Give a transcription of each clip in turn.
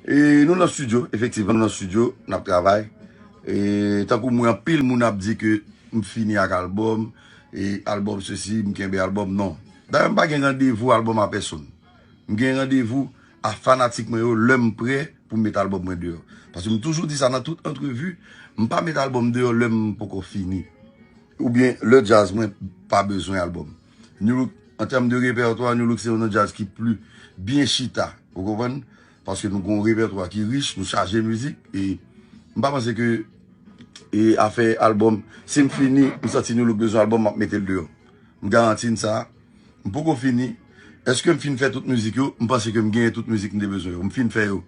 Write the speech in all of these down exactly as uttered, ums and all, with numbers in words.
E nou nan studio, efektivman, nou nan studio, n ap travay. E tankou mwen, anpil moun ap di ke m fini ak albòm, e albòm sesi, m kenbe albòm, non. Dayè, m pa gen randevou albòm a pèsonn. M gen randevou a fanatik mwen yo lè m prè pou m met albòm mwen deyò. Paske m toujou di sa nan tout antrevi, m pa met albòm deyò lè m poko fini. Oubyen lè djaz mwen pa bezwen albòm. Nu Look, an tèm de repètwa, Nu Look se youn nan djaz ki pli byen chita. Ou konprann? Paske nou gen yon repètwa ki rich, nou chaje mizik, e m pa panse ke e afè albòm, si m fini, m santi Nu Look bezwen albòm, m ap mete l deyò. M garanti n sa. M poko fini. Èske m fin fè tout mizik yo? M panse ke m genyen tout mizik m te bezwen yo. M fin fè yo.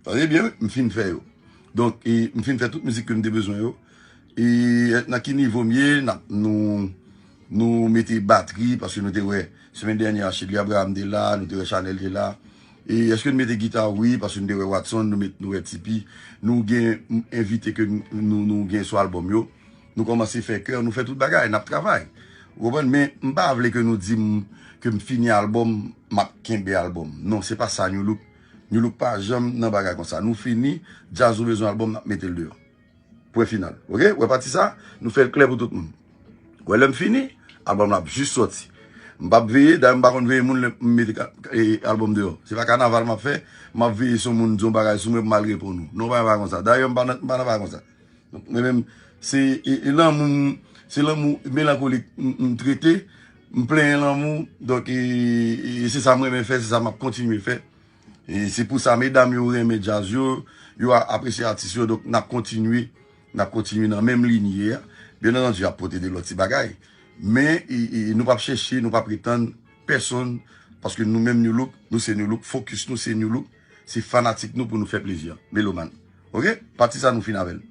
Tande byen, wi, m fin fè yo. Donk, e, m fin fè tout mizik ke m te bezwen yo. E nan ki nivo m ye, n ap, nou, nou mete batri, paske nou te wè, semèn dènyè a, Chedly Abraham te la, nou te wè Chanel te la. E èske nou mete gita? Wi, paske nou te wè Watson, nou met, nou wè Tipi. Nou gen, m, envite ke nou, nou, nou gen sou albòm yo. Nou kòmanse fè kè, nou fè tout bagay, n ap travay. Ou konprann? Men m pa vle ke nou di m, ke m fini albòm, m ap kenbe albòm. Non, se pa sa Nu Look. Nu Look pa janm nan bagay konsa. Nou fini, djaz ou bezwen albòm, n ap mete l deyò. Pwen final. Oke? Wè pati sa, nou fè l klè pou tout moun. Wè lè m fini, albòm la ap jis sòti. M p ap veye, dayè m pa konn veye moun lè m mete ka-, e, albòm deyò. Se pa kanaval m ap fè, m ap veye sou moun, di yon bagay sou mwen pou m al reponn ou. Non, bagay pa konsa. Dayè m pa nan, m pa nan bagay konsa. Donk, mwen menm, se, e, e lanmou, se lanmou melankolik m, m trete, m plenyen lanmou, donk, e, e se sa m renmen fè, se sa m ap kontinye fè. E se pou sa, medam yo renmen djaz yo, yo a-, apresye atis yo, donk n ap kontinye, n ap kontinye nan menm liy ye a. Byen antandi, y ap pote de lòt ti bagay. Men, e, e, nou p ap chèche, nou p ap pretann pèsonn, paske nou menm Nu Look, nou se Nu Look, fokis nou se Nu Look, se fanatik nou pou nou fè plezi a. Melomàn. Oke? Pati sa nou fin avè l.